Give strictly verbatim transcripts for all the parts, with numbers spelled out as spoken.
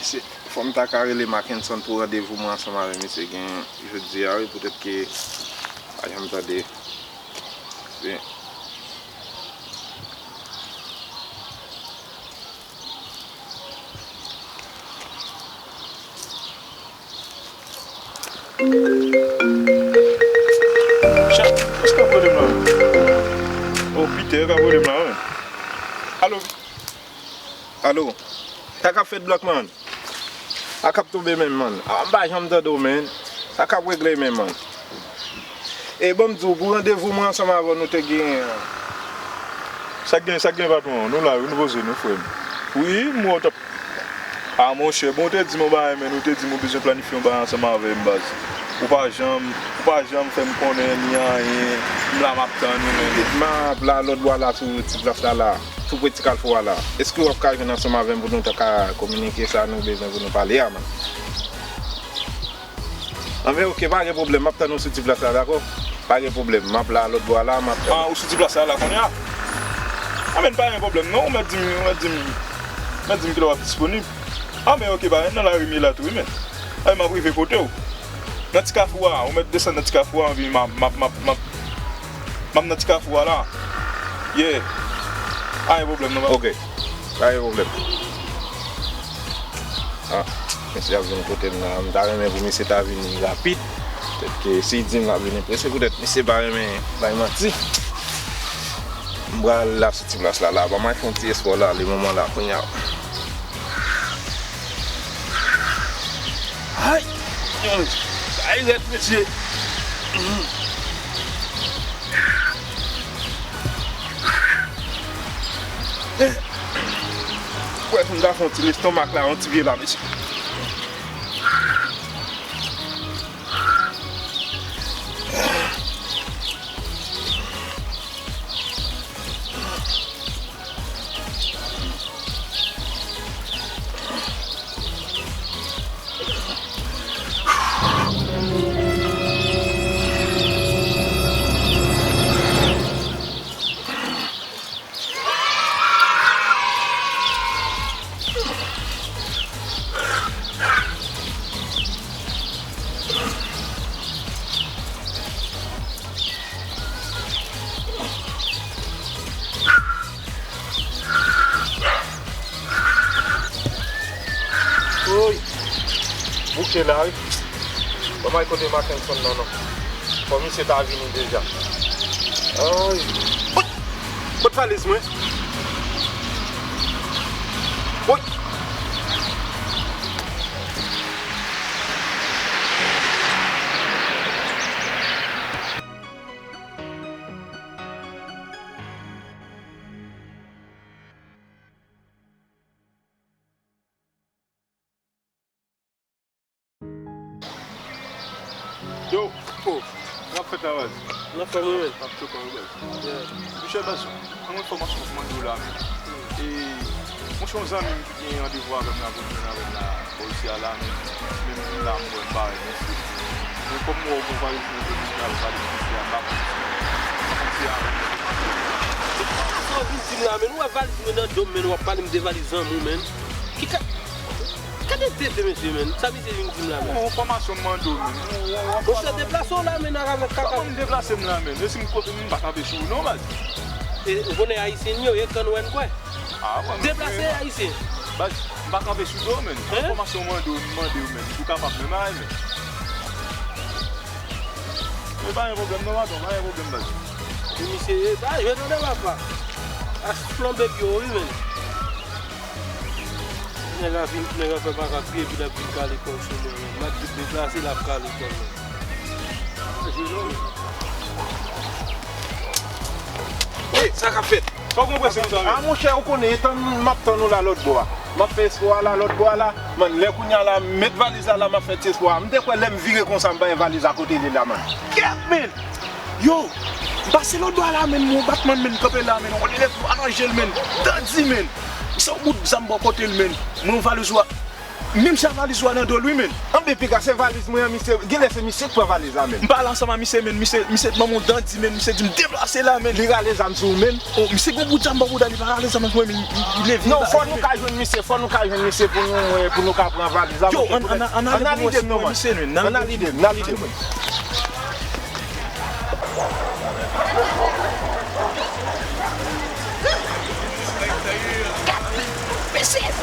Fò m ta ka rele Mackenson pou randevou mwen ansanm avè misye gen jodi a, wi, poutèt ke pa janm tande. Wi. Chè, sa k ap rele m la menm? O, Peter k ap rele m la menm. Alo? Alo? Sa k ap fèt, Blackman? Sa k ap tonbe menm, man? A, m pa janm tande w, man. Sa k ap regle menm, man? E ban m di w, pou randevou mwen ansanm avè w nou te genyen an. Sa k gen, sa k gen, patwon? Nou la, wi, nou poze, nou, frè m. Wi, m wè w t ap A, monchè, bon, ou te di m yon bagay, men ou te di m ou bezwen planifye yon bagay ansanm avè m, baz. Ou pa janm, ou pa janm fè m konnen ni anyen. M la, m ap tann ou, men. M ap la lòt bò a la sou ti plas la, la, tou pre ti Kalfou a la. Èske w ap ka jwenn ansanm avè m pou nou ta ka kominike sa nou bezwen pou nou pale a, man? Anben, oke, pa gen pwoblèm, m ap tann ou sou ti plas la, dakò? Pa gen pwoblèm, m ap la lòt bò a la, m ap tann. A, ou sou ti plas la, la, kounye a? Anben, pa gen pwoblèm, non, ou mèt di m, ou mèt di m, mèt di m kilè w ap disponib. Anben, oke, pa, nan lari m ye la tou, wi, men. Anben, m ap rive kote w. Nan ti kafou a, ou mèt desann nan ti kafou a, anvi m ap, m ap, m ap, m ap, m ap nan ti kafou a la. Yeah. Pa gen pwoblèm, non, pa. Oke. Pa gen pwoblèm. A, mesye ap vin kote m la. M ta renmen pou mesye ta vini rapid. Petèt ke si l di m l ap vini prese, petèt mesye pa renmen bay manti. M pral la sou ti plas la, la. Ban m al fè yon ti espò la, le moman la, kounye a. Ay! Ay, rèd, mesye! Kwè pou m ta fè yon ti lestomak la, yon ti vye la, mesye. Woy! Bouke la, wi. Ban m al kote Mackenson nan, non. Fò misye ta vini deja. Ay! Woy! Kot valiz mwen? Woy! Yo, oh, sa k ap fèt la, baz? Anfòm, wi, men. Ap chokan, wi, baz. Yeah. Monchè, baz, yon enfòmasyon pou mande w la, men. E, monchè, yon zanmi m ki gen randevou avè m la, pou l jwenn avè m la, bò isi a la, men, men m la, m wè m parèt, monchè. Men kòm m wè w gon valiz nan do m, m pral pale pou misye a, m pa konn si, m pa konn si a. Sa w vin di m la, men, ou wè valiz mwen nan do m, men, w ap pale m de valiz zanmi w, men. Ki ka, gade tete mesye, men. Sa misye vin di m la, men. Yon enfòmasyon m mande w, men. Yon, yon, yon enfòmasyon. Monchè, deplase w la, men, nan avèk kaka. Kòman m deplase m la, men? E si m kote m pa kanpe sou ou, non, baz. E, ou konnen ayisyen m yo, e kanwè n kwè. A, mwen, mwen, deplase, ayisyen. Baz, m pa kanpe sou do, men. Hein? Enfòmasyon m mande w, m mande w, men. Ou kapab, men, men. Men pa gen pwoblèm, non, patwon, pa gen pwoblèm, baz. E misye, e, pa jwe non, papa. Ach plonbe pye w, wi, men. Nèg la vin, nèg la fè makak li, epi l ap vin kale kò l sou mwen, men. M ap di deplase, l ap kale kò l, men. Wi, sa k ap fèt? Sa w konprann se konsa, wi. A, monchè, ou konnen, e tann m ap tann ou la lòt bò a. M ap fè espò a la lòt bò a la. Man, lè kounye a la, m met valiz la la, m ap fè ti espò a. M te kwè lè m vire konsa, m pa wè valiz la kote li la, man. Kèt, men! Yo! M pase lòt bò a la, men, m wè yon batman, men, m kanpe la, men, w konnen lè tou aranje l, men. Dandi, men. M se yon bout zam bò kote l, men. M wè yon valiz wa-, Menm jan valiz ou a nan do l wi, men. Anben piga, se valiz mwen an, misye. Genlè se misye k pran valiz la, men. M pale ansanm a misye, men. Misye, misye ban m yon dandi, men. Misye di m deplase la, men. Li rale zam sou ou, men. Oh, misye gen bout zam bò bouda, li pa rale zam sou mwen, men. Li, li leve. Non, fò nou ka jwenn misye, fò nou ka jwenn misye pou nou, eh, pou nou ka pran valiz la. Yo, ann, ann, ann ale pou mwen sipòte misye, men. Ann ale pou mwen. Ann ale pou mwen.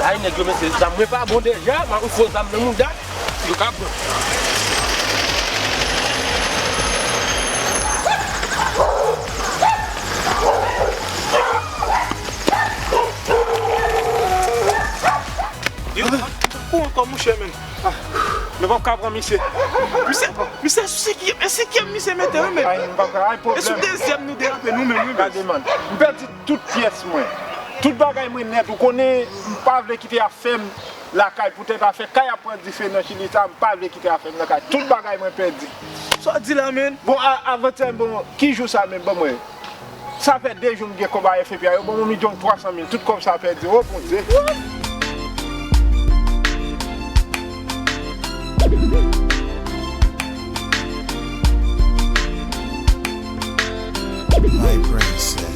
Ay, nèg yo, mesye, zam mwen pa bon deja, m ap fò zam nan mouda, yo ka pran. Yo, pou ankò, monchè, men. Ah, nou p ap ka pran misye. Misye, misye, se ki, se ki misye mete, wi, men. Ay, m p ap ka, ay, pwoblèm. E sou dezyèm nou derape nou menm, wi, men. Gade, man. M pèdi tout pyès mwen. Tout bagay mwen nèt. Ou konnen, m pa vle kite afè m lakay. Poutèt afè kay ap pran dife nan Chili sa, m pa vle kite afè m nan kay. Tout bagay mwen pèdi. Sa w di la, men? Bon, a, avantyè, bon, ki jou sa menm? Ban mwen. Sa fè de jou m gen konba F A P a, yo ban m yon milyon twa san mil, tout kòb sa pèdi. O Bondye! My princess.